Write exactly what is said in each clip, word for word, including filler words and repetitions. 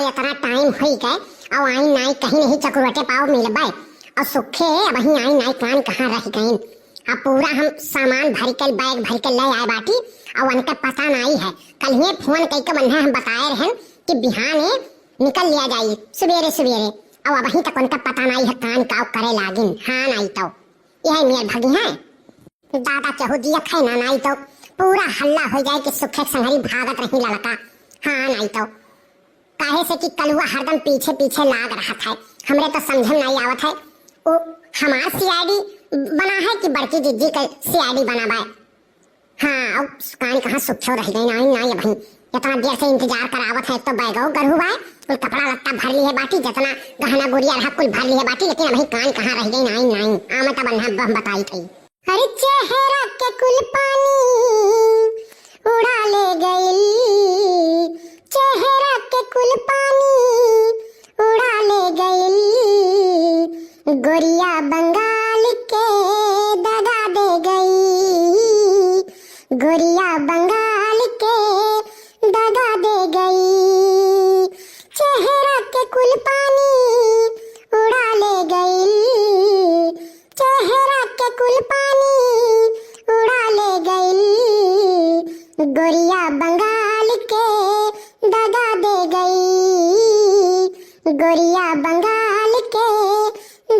इतना टाइम होई गए, अउ आइन नाई कहीं नहीं, चकुरवटे पाव मिलबे। अउ सुखे अबहीं आइन नाई, कान कहाँ रहि गइन। अब पूरा हम सामान भरि के, बैग भरि के ले आए बाटी, अउ उनके पता नाई है। कल्हिये फोन कइके उन्हें हम बताए रहन कि बिहाने निकल लिया जाई सुबेरे सुबेरे, अउ अबहीं तक उनका पता नाई है कान काव करे लागिन। हाँ नाई तो यह मेर भगी हैं। दादा केहू दिया खाए ना, नाई तो पूरा हल्ला होइ जाए कि सुखे के संगरी भागत रही ललका। हाँ नाई तो काहे से कि कलुआ हरदम पीछे पीछे लाग रहत है। हमरे तो समझे में नाई आवत है, वो हमार सीआईडी बना है कि बड़की जिज्जी के सीआईडी बना बाय। हाँ, अब कान कहाँ सुखे रहि गइन, आइन नाई अबहीं। इतना देर से इंतजार करावत है, एक तो बैगो गरहु बाय, कुल कपड़ा लत्ता भर लिहे बाटी, जितना गहना गुरिया रहा कुल भर लिहे बाटी, लेकिन अबहीं कान कहाँ रहि गइन, आइन नाई। आमे तब अन्हा हम बताई थई। अरे चेहरा के कुल पानी उड़ा ले गइल, चेहरा के कुल पानी उड़ा ले गइल, गोरिया बंगाल के दगा दे गई, गोरिया बंगाल के दगा दे गई, चेहरा के कुल पानी उड़ा ले गई, चेहरा के कुल पानी उड़ा ले गई, गोरिया बंगाल के दगा दे गई, गोरिया बंगाल के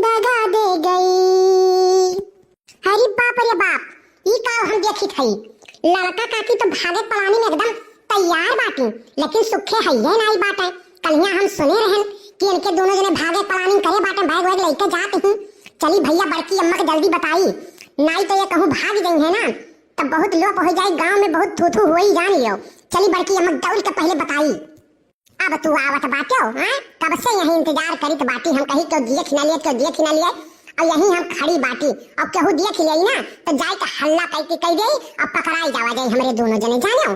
दगा दे गई। अरे बाप रे बाप, ई का हम देखित हई? ललका काकी तो भागे planning एकदम तैयार बाटी, लेकिन सुखे हइये नाई बाटे। कल्हिया हम सुने रहन कि इनके दोनों जने भागे planning करे बाटे, बैग वैग लइके जात ही। चली भइया बड़की अम्मा के जल्दी बताई, नाई तो ये कहूँ भाग जइहें ना, तब बहुत लोप होइ जाई, गाँव में बहुत थू थू होई जान लियो। चली बड़की अम्मा दौड़ के पहिले बताई। अब तू आवत बाट्यो, हैं? कब से यही इंतजार करित बाटी हम, कही केहू देख न लिए, केहू देख न लिए, अउ यही हम खड़ी बाटी, अउ केहू देख लेई ना तो जाए के हल्ला कइ के कहि देई, अउ पकड़ाई जावा जाई हमरे दोनों जने, जान्यो।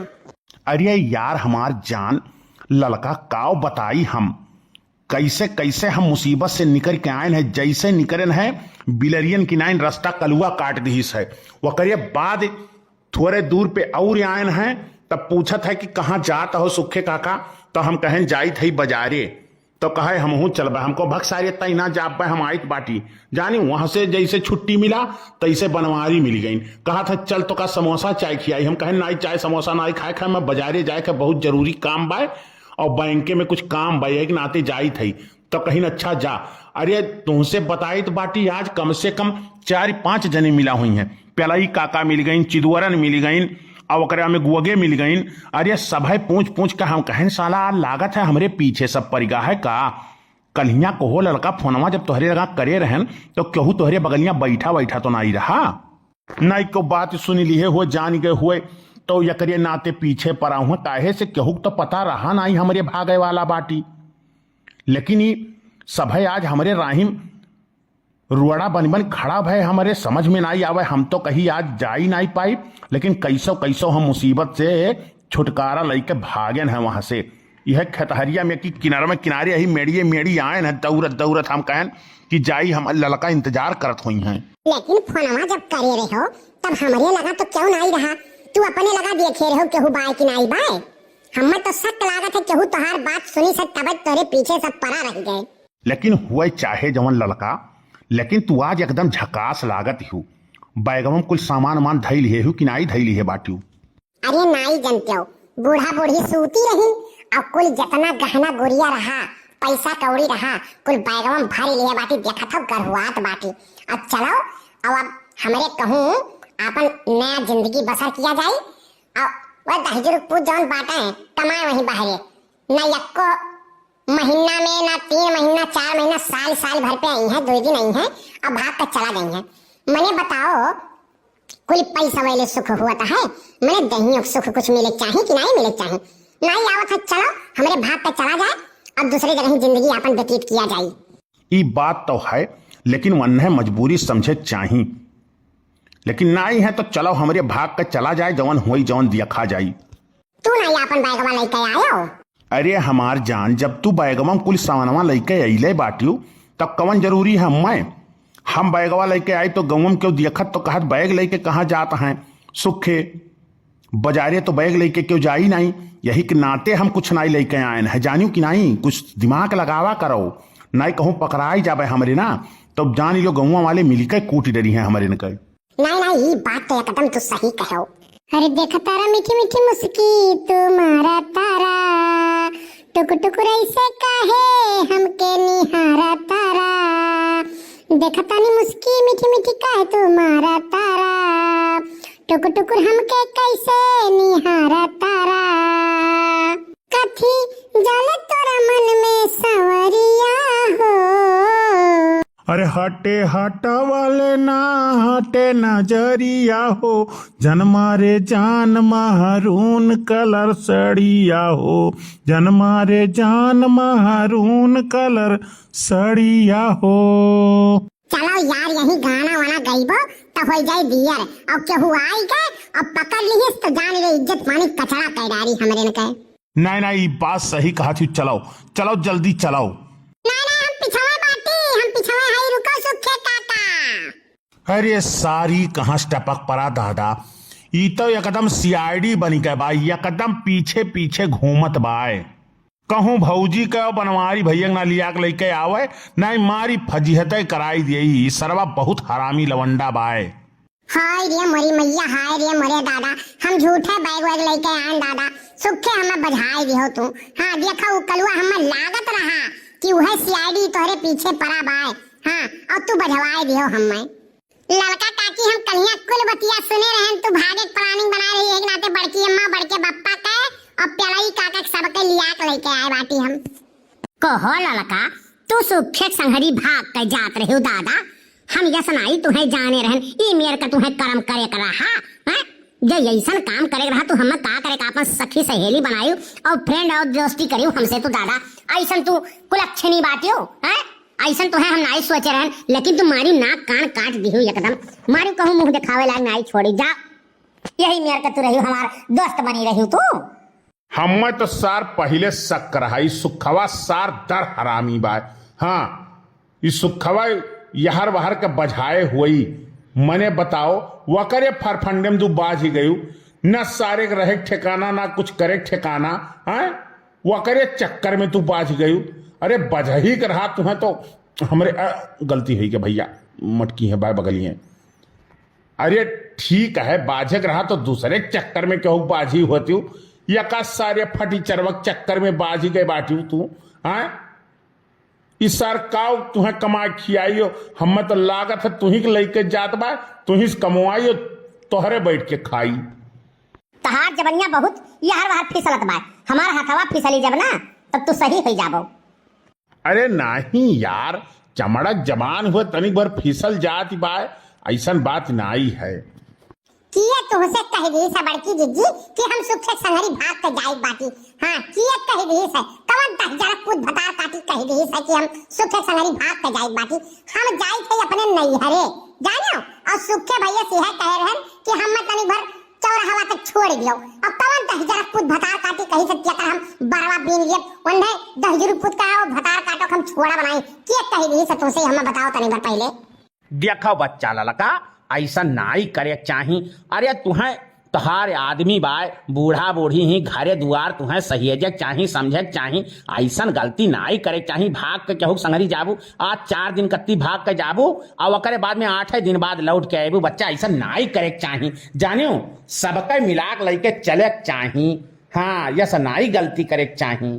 अरे यार हमार जान, ललका काव बताई हम, कइसे कइसे हम मुसीबत से निकरि के आएन है, जइसे निकरेन है बिलरियन की नाइन रस्ता कलुआ काट दिहिस है, ओकरे बाद थोरे दूर पे अउर आएन है, तब पूछत है कि कहाँ जात हो सुखे काका, तो हम कहेन जाइत हई बजारे, तो कहे हमहूँ चलबे, हमको भक्सारे तई ना जाबे, हम आइत बाटी। जानी वहाँ से जइसे छुट्टी मिला तइसे बनवारी मिलि गइन, कहत है चल तोका समोसा चाय खियाई, हम कहेन नाई चाय समोसा नाई खाए खाए, मैं बजारे जाए के बहुत जरूरी काम बाय, अउ बैंके में कुछ काम बाय, एक नाते जाइत हई। तो कहिन अच्छा जा। अरे तुहसे बताइत बाटी आज कम से कम चार पाँच जने मिला हुइहैं। प्यालाई काका मिलि गइन, चिदवरन मिलि गइन, अउ ओकरे में गुअगे मिलि गइन। अरे सभे पूछ पूछ के हम कहेन साला लागत है हमरे पीछे सब परिगा है का। कल्हिया कहो ललका फोनवा जब तोहरे लगा करे रहन तो केहू तोहरे बगलिया बैठा बैठा तो नाई रहा। नाई को बात सुनि लिहे हुए जानि गए हुए तो एकरे नाते पीछे परा हुए, काहे से केहू के तो पता रहा नाई हमरे भागे वाला बाटी। लेकिन ई सभे आज हमरे राहिम रुअड़ा बनि बनि खड़ा भए, हमरे समझ में नाई आवे, हम तो कही आज जाई नाई पाई, लेकिन कइसो कइसो हम मुसीबत से छुटकारा लइके भागेन है वहाँ से। यह खेतहरिया में कि किनारे में किनारे यही मेड़िए मेड़ी आएन है दौड़त दौड़त, हम कहेन कि जाई हम ललका इंतजार करत हुइहैं। लेकिन फोनवा जब करे रहो तब हमरे लगा तो केहू नाई रहा, तू अपने लगा देखे रहो केहू बाय कि नाई बाय। हमें तो शक लागत है केहू तोहार बात सुनिस है तबे तोरे पीछे सब परा रहि गए। लेकिन हुए चाहे जवन ललका, लेकिन तू आज एकदम झकास लागत हू। बैगवा में कुल सामान वामान धइ लिहे हू कि नाई धइ लिहे बाट्यू? अरे नाई जनत्यो, बूढ़ा बूढ़ी सूती रही, अउ कुल जितना गहना गुरिया रहा, पैसा कौड़ी रहा, कुल बैगवा में भरि लिहे बाटी, देखत हो गरहुआत बाटी। अब चलो, अब, अब हमरे कहूँ आपन नया जिंदगी बसर किया जाई। अउ वह दहिजरू पूत जौन बाटे, कमाए वहीं बहरे, ना यक्को महीना में, ना तीन महीना, चार महीना, साल, साल भर पे अइहैं, दुइ दिन अइहैं, अब भाग के चला जइहैं। मने बताओ, कुल पैसा वाले सुख हुआ तो है, मने दहियों के सुख कुछ मिले चाही कि नाई मिले चाही? नाई आवत है, चलो, हमरे भाग के चला जाए, अब दूसरे जगह ही जिंदगी आपन व्यतीत किया जाई। ई बात तो है, लेकिन वन्हे मजबूरी समझे चाही। लेकिन नाई है तो चलो, हमरे भाग के चला जाए, जवन होई, जवन दिया खा जाई। तू नाई आपन बैगवा लइके आयो? अरे हमार जान, जब तू बैगवा में कुल सामानवा लइके अइले बाट्यू, तब कवन जरूरी है मैं? हम बैगवा लइके आई तो गौवा में केहू देखत तो कहत, "बैग लइके कहाँ जात हैं सुखे?" बजारे तो बैग लइके केहू जाई नाहीं, यही के नाते हम कुछ नाहीं लइके आएन है, जानियो कि नाहीं? कुछ दिमाग लगावा करो, नाहीं कहूँ पकड़ाई जाबे हमरे ना, तब जान लियो गौवा वाले मिलके कूट डरिहैं हमरे न के। नाहीं, नाहीं, ई बात तो एकदम तू सही कहो। अरे देखा तारा मीठी मीठी मुस्की तू मारा तारा, टुकुर टुकुर ऐसे काहे हमके निहारा तारा। देखा तानी मुस्की मीठी मीठी काहे तू मारा तारा, टुकुर टुकुर हमके कैसे निहारा तारा। कथी जल तोरा मन में सांवरिया हो। अरे हटे हटा वाले ना हटे नजरिया हो, जनमा रे जान महरून कलर सड़िया हो, जनमा रे जान महरून कलर सड़िया हो। चलो यार, यही गाना वाना गइबो तो हो जाए बियर, और केहू आई के और पकड़ लिहिस तो जान ले इज्जत पानी कचड़ा कर डारी हमरे न के। नाहीं, नाहीं, ई बात सही कहत ही। चलाओ, चलाओ, जल्दी चलाओ। नाहीं, नाहीं, हम पिछवे बाटी, हम पिछवे हई, रुको सुखे काका। अरे सारी कहाँ से टपक पड़ा दादा, ई तो एकदम सीआईडी बनी गए बा, एकदम पीछे पीछे घूमत बाय। कहूँ भौजी के बनवारी भैया ना लिया के लेके आवे, नाहीं मारी फजीहते कराई दिए, ई सरवा बहुत हरामी लवंडा बाय। हाय रे मोरी मैया, हाय रे मोरे दादा, हम झूठे बैग वैग लेके आएन दादा, सुखे हमें बझाए दिहो तू। हाँ, देखा उ कलुआ हमें लागत रहा कि उहे सीआईडी तोहरे पीछे पड़ा बाय। हाँ, और तू बझवाए दिहो हमें। ललका काकी, हम कलिया कुल बतिया सुने रहन, तू भागे के प्लानिंग बना रही है, एक नाते बड़की अम्मा, बड़के बप्पा के और प्यालाई काका के सबके लिया के लेके आए बाटी हम। कहो ललका, तू सुखे के संगरी भाग के जात रहे हो दादा। हम यस नाई तुहें जाने रहन, ई मेर का तुहें करम करे के रहा, हैं? जे ऐसन काम करे के रहा, तू हमें का करे का अपन सखी सहेली बनायू और फ्रेंड और दोस्ती करियो हमसे तू दादा। ऐसन तू कुलक्षणी बाटियो, हैं? ऐसन तुहें हम नाई सोचे रहन, लेकिन तू मारी नाक कान काट दिहू एकदम। मारी कहूँ मुँह दिखावे लायक नाई छोड़ी जा। यही मेर का तू रही हमार दोस्त बनी रही तू। हमें तो सार पहिले शक रहा, ई सुखवा सार दर हरामी बा। हाँ, ई सुखवा यहर वहर के बझाए हुई। मने बताओ, वकरे फरफंडे में तू बाझ गयू, न सारे के रहे के ठिकाना, ना कुछ करे के ठिकाना, हैं? वकरे चक्कर में तू बाझ गयू। अरे बझही के रहा तुहें तो हमरे, अ, गलती हुई के भैया, मटकी है बाय बगली है। अरे ठीक है, बाझक रहा तो दूसरे चक्कर में केहू बाझी होती हूँ, या का सारे फटी चरवक चक्कर में बाझी गए बाटी हूँ तू, हाँ? ई सार काव तुहें कमाए खियाई हो, हमें तो लागत है तुही के लइके जात बा, तुही से कमवाई हो, तोहरे बैठ के खाई। तहार जबनिया बहुत यहर वहर फिसलत बा, हमार हथवा फिसली जब ना, तब तू सही हो जाबो। अरे नाहीं यार, चमड़क जबान हुए तनिक भर फिसल जात बाय, ऐसन बात नाई है। किए तुहसे कह दी से बड़की जिज्जी कि हम सुखे संगरी भाग के जाइत बाटी। हाँ, किए कह दी से, कवन तहजरा पूत भतार काटी कह दी से कि हम सुखे संगरी भाग के जाइत बाटी। हम जाइत है अपने नैहरे, जानियो, और सुखे भैया से यह कह रहन कि हम तनिक भर चौराहवा तक छोड़ दियो। अब कवन दहिजरा पूत भतार काटी कही से तेकर हम बरवा बीन लिए। वंदे दहिजरू पूत का हो भतार काटो हम छोड़ा बनाई। के कही दी से तुमसे हमें बताओ तनी भर पहले। देखो बच्चा ललका, ऐसा नाई करे के चाही। अरे तुहें तोहार आदमी बाय, बूढ़ा बूढ़ी ही घरे दुआर तुहें सहेजे के चाही, समझे के चाही। ऐसन गलती नाई करे के चाही। भाग के केहू के संगरी जाबू, आज चार दिन कत्ती भाग के जाबू, और ओकरे बाद में आठे दिन बाद लौट के आबू। बच्चा, ऐसा नाई करे के चाही। जानियो, सबके मिला के लइके चले के चाही। हाँ, यस नाई गलती करे के चाही।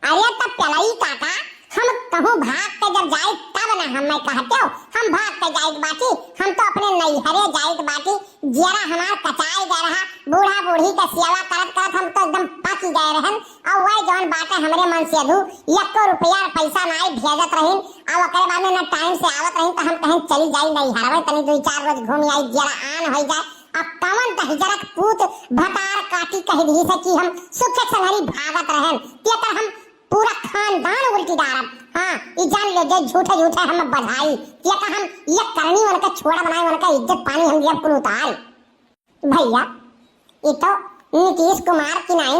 अरे तो पेलई काका, हम कहूँ भाग के जब जाई तब ना हमें कहते हो, हम भाग के जाइत बाटी, हम तो अपने नैहरे जाइत बाटी। जियरा हमार कचाई गए रहा, बूढ़ा बूढ़ी के सेवा करत करत हम तो एकदम पक गए रहन। और वह जौन बाटे हमरे मन से अधू, यक्को रुपया पैसा नाई भेजत रहिन, और ओकरे बाद में ना टाइम से आवत रहिन, तो हम कहें चली जाई नैहरवे, तनी दुई चार रोज घूम आई, जियरा आन हो जाए। अब कवन दहिजरक पूत भतार काटी कह दी से कि हम सुखे संगरी भागत रहन, तेकर हम पूरा खानदान उल्टी डारब। हाँ, ई जान ले जे झूठे झूठे हम बधाई, तेकर हम ये करनी उनका छोड़ा बनाए, उनका इज्जत पानी हम दिया कुल उतार। भैया, ये तो नीतीश कुमार की नाई,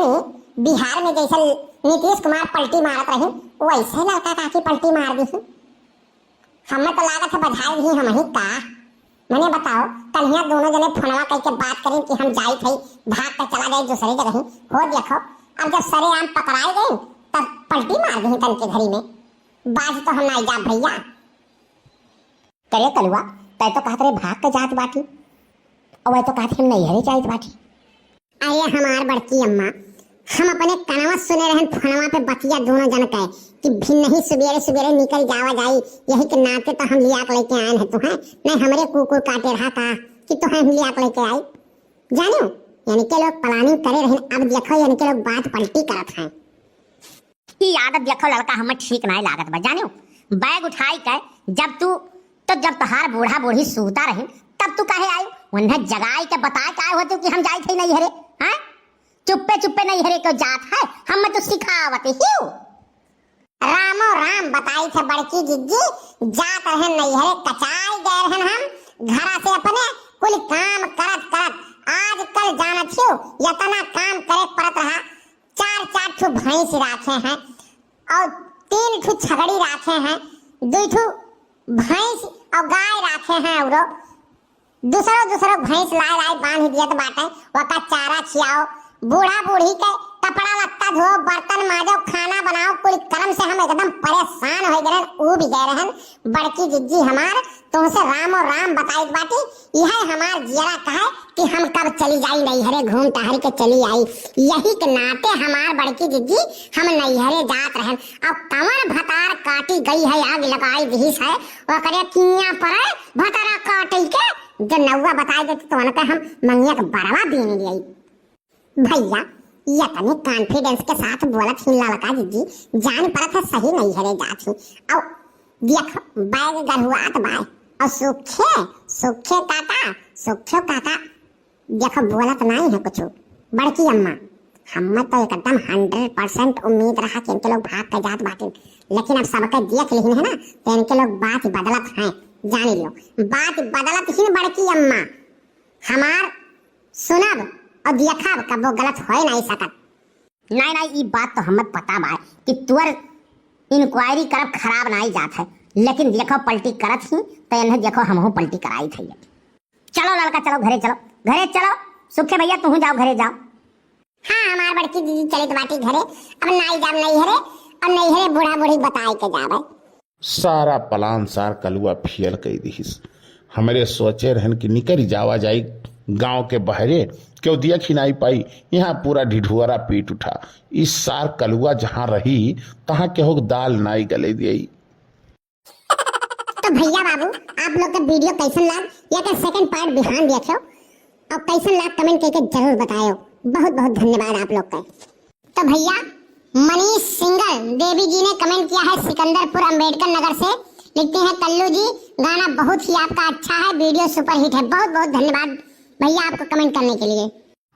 बिहार में जैसे नीतीश कुमार पलटी मारत रही, वैसे ललका काकी पलटी मार दी। हमें तो लागत है बधाई दी हम ही का। मने बताओ, कल्हिया दोनों जने फोनवा कइके बात करिन कि हम जाइत हई, भाग के चला जाई दूसरे जगह। हो देखो, अब जब सरेआम पकड़ाई गई, तब पलटी मार दीही तन के घरी में। बाज तो हम नाई जाब भइया। करे कलुआ, तै तो कहत रहे भाग के जात बाटी, और वह तो कहत हम नैहरे जाइत बाटी। अरे हमार बड़की अम्मा, हम अपने कनवा सुने रहन फोनवा पे बतिया दोनों जन के कि भिन्नही सुबेरे सुबेरे निकल जावा जाई, यही के नाते तो हम लिया के लेके आए हैं तुहें, नहीं हमरे कुकुर काटे रहा था कि तुहें हम लिया के लेके आई। जानियो, यानी के लोग planning करे रहन, अब देखो यानी के लोग बात पलटी करत हैं। ई आदत देखो लड़का हमें ठीक नाई लागत बा, जानियो। बैग उठाई के जब तू, तो जब तोहार बूढ़ा बूढ़ी सूता रही, तब तू काहे आई? उन्हें जगाई के बताए के आए होते कि हम जाइत हई नैहरे, हैं? चुप्पे चुप्पे नैहरे क्यों जात है? हम तो सिखावत हियो। रामो राम बताई थे बड़की जिज्जी, जात रहन नैहरे, कचाई गए रहन हम घरा से अपने, कुल काम करत करत। आजकल जानत हियो, यतना काम करे पड़त रहा, चार चार ठो भैंस राखे हैं और तीन ठो छगड़ी राखे हैं, दो ठो भैंस और गाय राखे हैं, और दूसरो दूसरो भैंस लाए लाए बांध दियत बाटे, वका चारा खियाओ, बूढ़ा बूढ़ी के कपड़ा लत्ता धो, बर्तन माजो, खाना बनाओ, कुल कर्म से हम एकदम परेशान हो गए, ऊब गए रहन। बड़की जिज्जी हमार, तुमसे रामो राम बताइत बाटी, यह हमार जियरा कहे कि हम कब चली जाई नैहरे, घूम टहर के चली आई। यही के नाते हमार बड़की जिज्जी हम नैहरे जात रहन। अब कवन भतार काटी गई है, आग लगाई दिहिस है, ओकरे किया पर भतारा काटी के जो नौवा बताई देती तो उनके हम मंगिया के बरवा बीन लियाई। भइया, यतने confidence के साथ बोलत ही ललका जिज्जी, जान परत है सही नैहरे जात ही। औ देख, बैग गरुआत बाय, औ सुखे, सुखे काका, सुखे काका, देखो बोलत नाई है कुछ। बड़की अम्मा, हम्मे तो एकदम hundred percent उम्मीद रहा कि इनके लोग भाग के जात बाटिन, लेकिन अब सबके देख लिहिन है ना, तो इनके लोग बात बदलत हैं, जान लियो, बात बदलत ही बड़की अम्मा। हमार सुनब और देखब, कबो गलत होए नाई सकत। नाई, नाई, ई बात तो हमें पता बा कि तुअर inquiry करब खराब नाई जात है, लेकिन देखो पलटी करत ही, तो इन्हें देखो हमहू पलटी कराई थई। चलो लड़का, चलो घरे चलो, घरे चलो। सुखे भइया, तुहू जाओ, घरे जाओ। हाँ, हमार बड़की जिज्जी चलित बाटी घरे, अब नाई जाब नैहरे, अब नैहरे बूढ़ा बूढ़ी बताए के जाबे। सारा plan सार कलुआ fail कई दिहिस। हमरे सोचे रहन कि निकरी जावा जाई गाँव के बहरे, केहू देख ही नाई पाई, यहाँ पूरा ढिढुअरा पीट उठा। ई सार कलुआ जहाँ रही, तहाँ केहू के दाल नाई गले देई। तो भइया बाबू, आप लोग के video कैसन लाग, या के second part बिहान देखियो, और कैसन लाग comment करके जरूर बतायो। बहुत बहुत धन्यवाद आप लोग का। तो भइया, मनीष सिंगल देवी जी ने comment किया है सिकंदरपुर अंबेडकर नगर से, लिखते हैं, "कल्लू जी, गाना बहुत ही आपका अच्छा है, video superhit है।" बहुत बहुत धन्यवाद भइया आपको comment करने के लिए।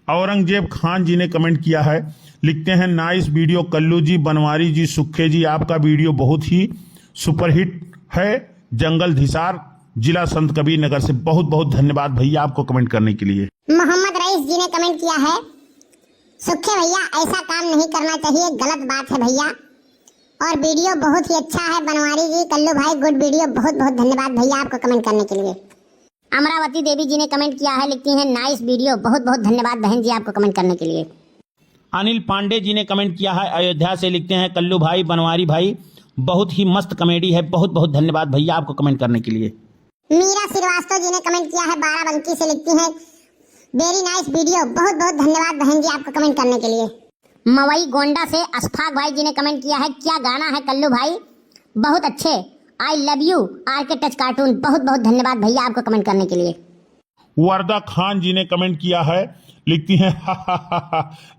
औरंगजेब खान जी ने comment किया है, लिखते हैं, "Nice video कल्लू जी, बनवारी जी, सुक्खे जी, आपका video बहुत ही superhit है।" जंगल धिसार, जिला संत कबीर नगर से बहुत बहुत धन्यवाद भइया आपको comment करने के लिए। मोहम्मद रईस जी ने comment किया है, सुखे भइया, ऐसा काम नहीं करना चाहिए, गलत बात है भइया। और video बहुत ही अच्छा है बनवारी जी, कल्लू भाई, good video, बहुत बहुत धन्यवाद भइया आपको comment करने के लिए। अमरावती देवी जी ने comment किया है, लिखती हैं, "Nice video।" बहुत बहुत धन्यवाद बहन जी आपको comment करने के लिए। अनिल पांडे जी ने comment किया है अयोध्या से, लिखते हैं, "कल्लू भाई, बनवारी भाई, बहुत ही मस्त comedy है।" बहुत बहुत धन्यवाद भइया आपको comment करने के लिए। मीरा श्रीवास्तव जी ने comment किया है बाराबंकी से, लिखती हैं, "Very nice video।" बहुत बहुत धन्यवाद बहन जी आपको comment करने के लिए। मवई गोंडा से अशफाक भाई जी ने comment किया है, "क्या गाना है कल्लू भाई, बहुत अच्छे, I love you, आर के टच कार्टून।" बहुत बहुत धन्यवाद भइया आपको comment करने के लिए। वर्दा खान जी ने comment किया है, लिखती हैं,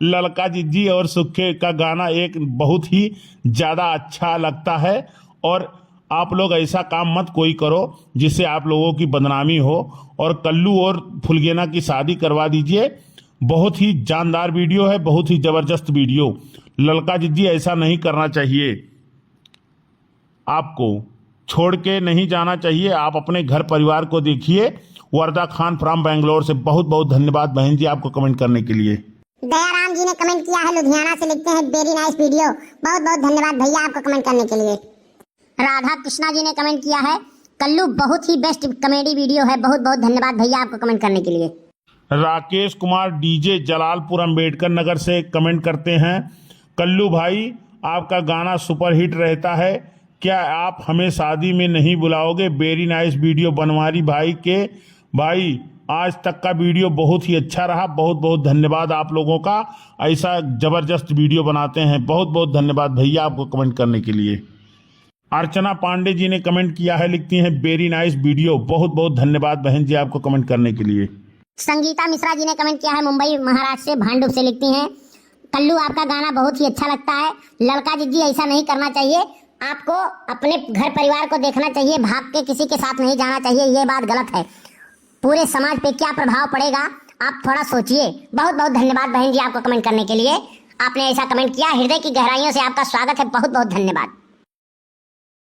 "ललका जिज्जी और सुखे का गाना एक बहुत ही ज्यादा अच्छा लगता है और आप लोग ऐसा काम मत कोई करो जिससे आप लोगों की बदनामी हो, और कल्लू और फुलगेना की शादी करवा दीजिए।" बहुत ही जानदार video है, बहुत ही जबरदस्त video। ललका जिज्जी, ऐसा नहीं करना चाहिए। आपको छोड़ के नहीं जाना चाहिए, आप अपने घर परिवार को देखिए। वर्दा खान from बैंगलोर से बहुत बहुत धन्यवाद बहन जी आपको comment करने के लिए। दयाराम जी ने comment किया है लुधियाना से, लिखते हैं, "Very nice video।" बहुत बहुत धन्यवाद भइया आपको comment करने के लिए। राधा कृष्णा जी ने comment किया है, कल्लू, बहुत ही बेस्ट कॉमेडी वीडियो है। बहुत बहुत धन्यवाद भैया आपको कमेंट करने के लिए। राकेश कुमार डीजे जलालपुर अंबेडकर नगर से कमेंट करते हैं, कल्लू भाई, आपका गाना सुपरहिट रहता है, क्या आप हमें शादी में नहीं बुलाओगे? वेरी नाइस वीडियो बनवारी भाई के। भाई, आज तक का वीडियो बहुत ही अच्छा रहा, बहुत बहुत धन्यवाद आप लोगों का, ऐसा जबरदस्त वीडियो बनाते हैं। बहुत बहुत धन्यवाद भैया आपको कमेंट करने के लिए। अर्चना पांडे जी ने कमेंट किया है, लिखती हैं, वेरी नाइस वीडियो। बहुत बहुत धन्यवाद बहन जी आपको कमेंट करने के लिए। संगीता मिश्रा जी ने कमेंट किया है मुंबई महाराष्ट्र से, भांडुप से, लिखती हैं, कल्लू, आपका गाना बहुत ही अच्छा लगता है। लड़का जिज्जी, ऐसा नहीं करना चाहिए। आपको अपने घर परिवार को देखना चाहिए, भाग के किसी के साथ नहीं जाना चाहिए, ये बात गलत है। पूरे समाज पे क्या प्रभाव पड़ेगा, आप थोड़ा सोचिए। बहुत बहुत धन्यवाद बहन जी आपको कमेंट करने के लिए, आपने ऐसा कमेंट किया, हृदय की गहराइयों से आपका स्वागत है, बहुत बहुत धन्यवाद।